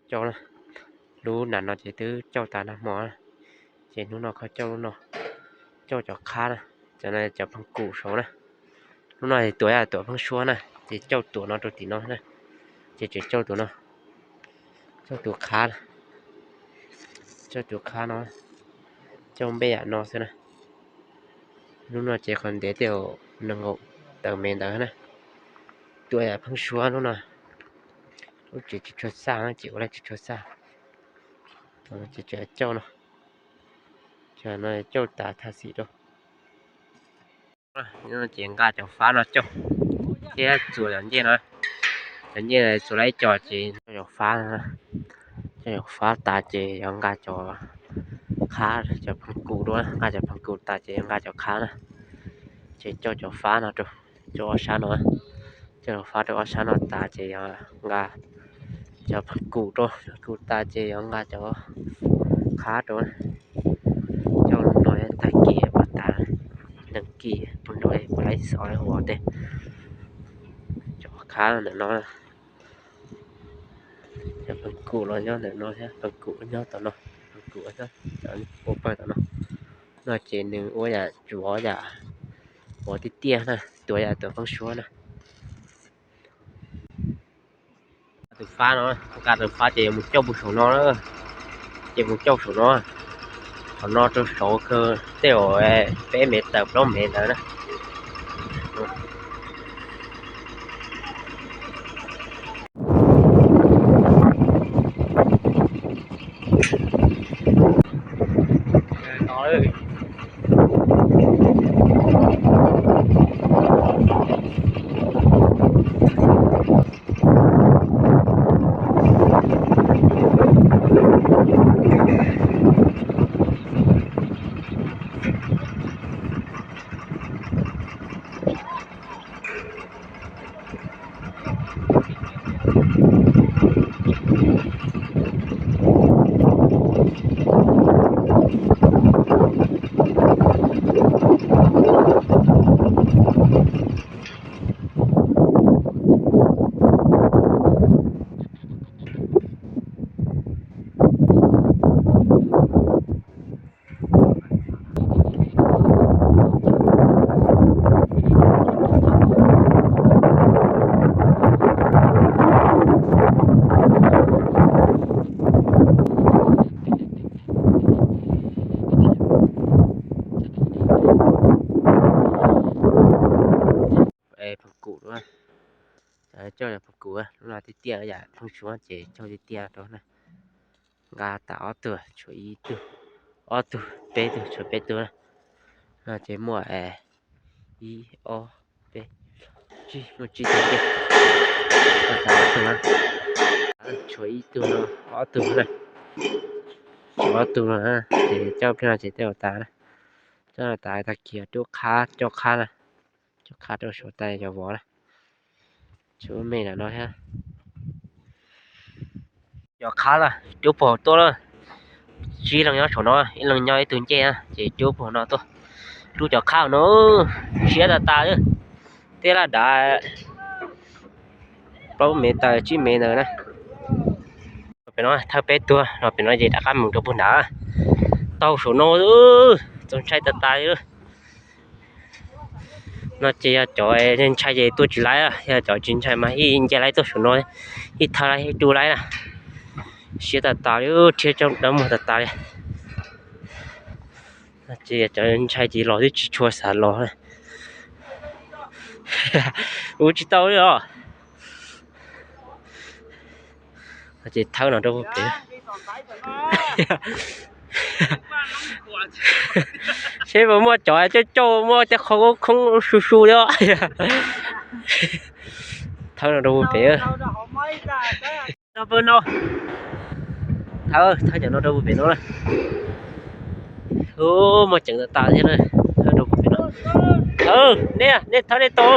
cauj na. Lub nram no ces twb cauj tas nag hmo na, ces hnub no kho cauj lub no, cauj cov qhab na, cov no cov pheej kum saud na. Lub no tuam yam tuam pheeb suab na, ces cauj tuam no rau tim no na, ces tseem cauj tus no, cauj tus qhab, cauj tus qhab no, cauj npej yam no xwb na. Lub no ces qhov ntev tej zaum nees nkaum tawm mev ntawd na. Tuam yam pheeb suab lub no, lub tsev tsis tshua xaj ces ua li tsis tshua xaj. Ces tseem cauj no, cauj tas thaj xim rau. Ces nqa cov fab no cauj thiab txuas cov ncej no, cov ncej txuas lawm ib co ces cauj cov fab, cauj cov fab tas ces yuav nqa cov qhab, cov pheej kum rau, nqa cov pheej kum tas ces yuav nqa cov qhab na. Ces cauj cov fab no rau, cauj ob sab no, cauj cov fab rau ob sab no tas ces yuav nqa cov pheej kum rau, kum tas ces yuav nqa cov qhab rau. Cauj no tag kis ua tas, neeg kis mus nrog puas laib xov ua tej. Cov qhab ntawm no, cov pheej kum los nyob ntawm no thiab, pheej kum nyob tom no, pheej kum nyob ua pawg tom no. No ces nws ua yam tsuav yam, ua tiaj tiaj na, tuam yam tuam pheeb suab na. Tus fab no, nqa tus fab ces yuav mus cauj puag saum no, ces mus cauj saum no, saum no rau saud kawg tej zaum peb mev tawm plaub mev ntawd na. Pheej kum, coj pheej kum, lub no tiaj tiaj yam pheej suab ces coj tiaj tiaj rau na. Nqa tas ob tug tshuav ib tug, ob tug peb tug tshuav peb tug na. No ces muaj ib ob peb, muaj tsib tug tiag. Nqa tas ob tug na, tshuav ib tug no, ob tug na, tshuav ob tug no ces coj pheej no ces tej zaum tas na. Coj tas tag kis rub qhab, coj qhab na, coj qhab rau saum tas cov vov na. Tshuav me ntawm no thiab. Cov qhab lawm rub puag tuaj lawm. Tsib leeg nyob saum no, ib leeg nyob ib tug ncej na ces rub puag no tuaj. Rub cov qhab no siab tas tas li. Tej laj dav plaub mev tawm tsib mev ntawd na. Pem no thawj peb tuag no, pem no ces rov qab mus rau puag nrad. Taug saum no, txaus ntshai tas tas li. No ces yog cov ntshai ces tuaj tsis laib, yog cov tsis ntshai mas ib nce laib tuaj saum no, ib thawj laib ib rub laib na. Siab tas tas li, rhiab coj dawb muag tas tas li. Ces cov ntshai ces los twb tsis tshua xav los. Ua tsis tau li os. Ces thawb no rau puag pem. Seb puas muaj cov cauj cauj muaj tej qhov khoob su su li os. Thawb no rau puag pem. No pawg no, thawb, thawb cov no rau puag pem no na. Muaj ceev tas tas thiab na. Thawb rau puag pem no. Nej, nej thawb nej tau,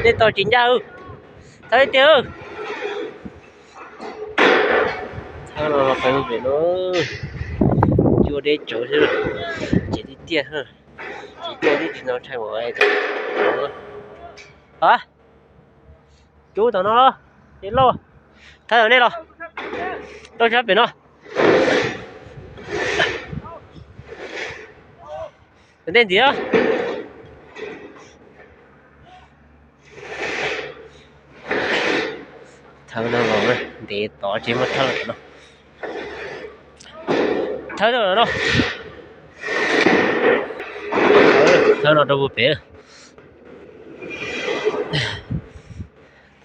nej tau tsis ncaj. Thawb tiag. Thawb no pawg puag pem no. Cua deb tsawv thiab, ces tiaj tiaj, ces cua tib tsis no ntshai ua. Cub tom no los, nej lauj, thawb nej los. Rau sab pem no. Ntej ntxiv. Thawb no los ntev tod tsis muaj thawb no. Thawb no no. Thawb no rau puag pem.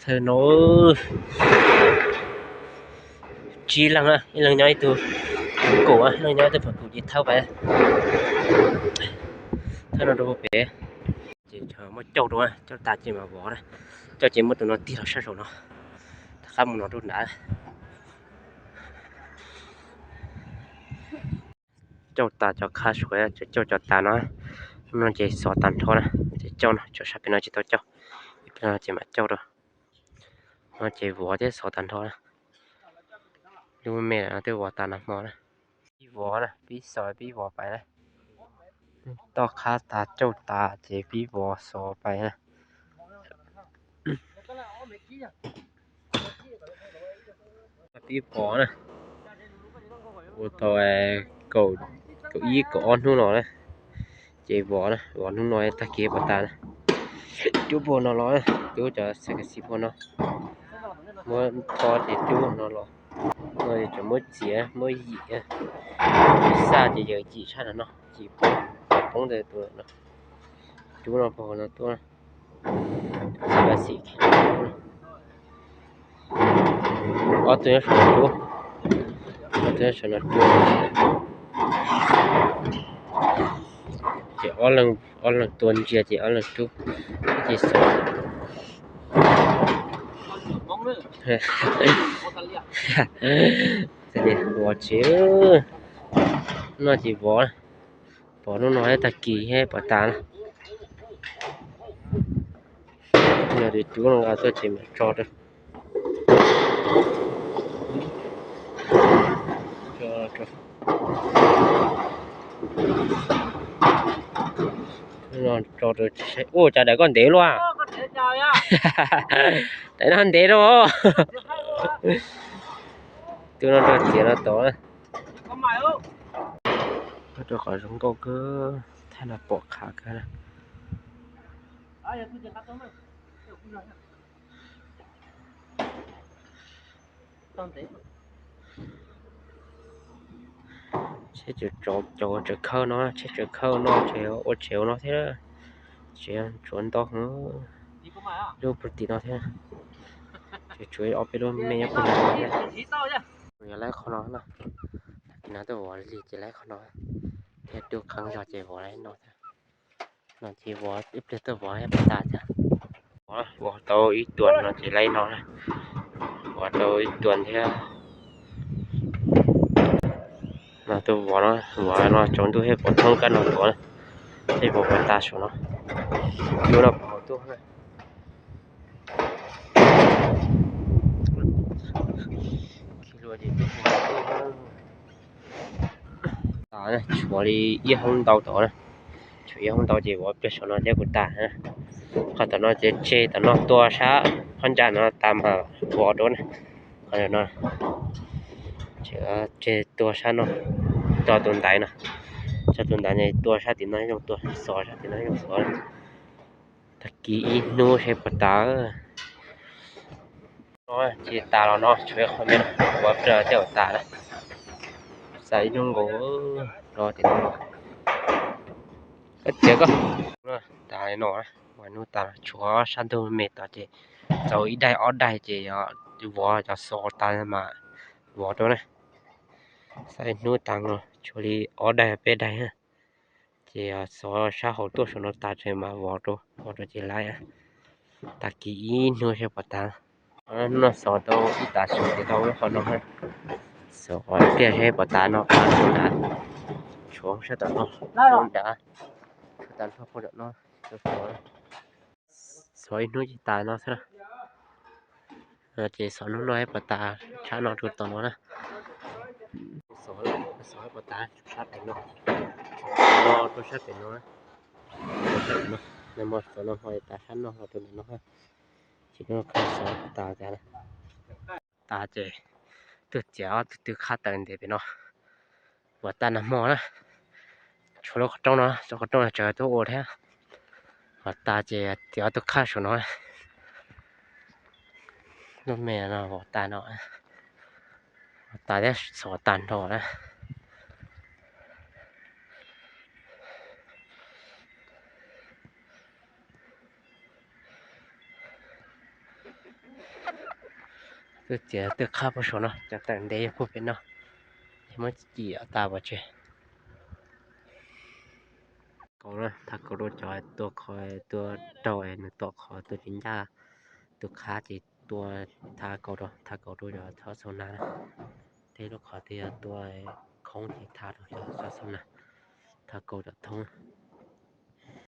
Thawb no tsib leeg, ib leeg nyob ib tug phom kum, ib leeg nyob ib tug phom kum ces thawb pais. Thawb no rau puag pem. Ces muab cauj rau, cauj tas ces mam vov na. Cauj ces muab tus no tig los sab saum no, rov qab mus no rau nrad. Cauj tas cov khab suav, cauj cov tas no, no ces xov tag nrho na. Ces cauj no, cov sab pem no tsis tau cauj, ib pliag no ces mam cauj rau. No ces vov thiab xov tag nrho na. Lub me no twb vov tas nag hmo na. Pib vov na, pib xov pib vov pais na. Toj khab tas cauj tas ces pib vov xov pais na. Pib vov na, ua tau kaum ib kaum ob hnub no na, ces vov na, vov hnub no tag kis puas tas na. Cub puag no los, cub cov xav kas xis puag no, muab tho ces cub no los. No ces tseem muab txiav muab yim, xaj ces yawm yim tshaj no, yim poob, poob ntawm tus no, cub no puag no tuaj. Ob tug nyob saum no rub, ob tug nyob saum no rub. Ces ob leeg tua ntsia ces ob leeg rub, ces xov. Vov tsev, no ces vov, vov hnub no tag kis thiab puas tas na. Yog tias cub no nqa tuaj ces mam tso rau. Tso rau, ua cas daim koj ntev luaj. Daim no ntev rau. Tus no rau txiav no tod. Rau qhov zoo nkauj kawg, thaij no pom qhav kawg na. Tsheb tseem, cov tseem khawb no, tsheb tseem khawb no, tseem ua tsev ua no thiab. Tsev tsuav ntau heev, lub puag tim no thiab. Tseem tshuav ob peb lub me nyob puag nram no thiab. Yog laib qhov no na, tag kis no tuaj vov lig ces laib qhov no thiab, rub qeeb zog ces vov li no thiab. No ces vov ib pliag tuaj vov thiab puas tas thiab. Vov tau ib tuas no ces laib no na, vov tau ib tuas thiab. No tuaj vov no, vov no tsaus ntuj thiab pom thoob kab no tuaj na, thiab vov puas tas saum no. Lub no pom hauv tuaj na. Tshuav li ib hoob ntau tod na, tshuav ib hoob ntau ces vov pliag saum no thiab kuv tas. Qhov tom no ces tseg tom no tua sab phab ntsa no tas mas vov rau na. Qhov no tseg tua sab no, tso tus ntaiv no, tso tus ntaiv no tua sab tim no zoo tua, xov sab tim no zoo xov. Tag kis ib hnub seb puas tas. Ces tas los no tshuav qhov me no, vov pliag thiaj tas na. Xav ib hnub nkaus, rau tim no los. Koj txiav koj. Tas li no, ua hnub tas los tshuav sab ntug me tod ces txaus ib daig ob daig ces vov cov xov tas mas vov rau na. Xav ib hnub tas los tshuav li ob daig peb daig na. Ces xov sab hauv tuaj saum no tas ces mas vov rau, vov rau ces laib. Tag kis ib hnub seb puas tas. Hnub no xov tau ib tav su ces tau qhov no, xov pliag seb puas tas no, tshuav sab tom no, nrad, tshuav tas nrho puag tom no, xov ib hnub ces tas no xwb na. Ces xov hnub no puas tas, tshab no rau tom no na. Xov, xov puas tas, sab pem no, no rau sab pem no, rau sab pem no, nag hmo xov no hmo tas sab no los rau ntawm no. Ces no xov tas cas, tas ces Tuaj txiav ob tug twb khab tawm ntev pem no. Vov tas nag hmo na. Tshuav lub qhov rooj no, lub qhov rooj no tsawv tuaj ua thiab. Vov tas ces txiav ob tug khab saum no. Lub me no vov tas no, vov tas thiab xov tas nrho na. Tuaj txiav twj khab puag saum no, cov tawm ntev yog puag pem no, muab cim tas pov tseg. Kaus, thav kaus rau cov tua qhov tua raug es nws tom qhov tua tsis ncaj, tus qhab ces tua, thav kaus rau, thav kaus rau cov txhob xau nag na. Tej lub qhov twg yog tua khoob ces thav rau cov txhob xau nag, thav kaus cov thoob.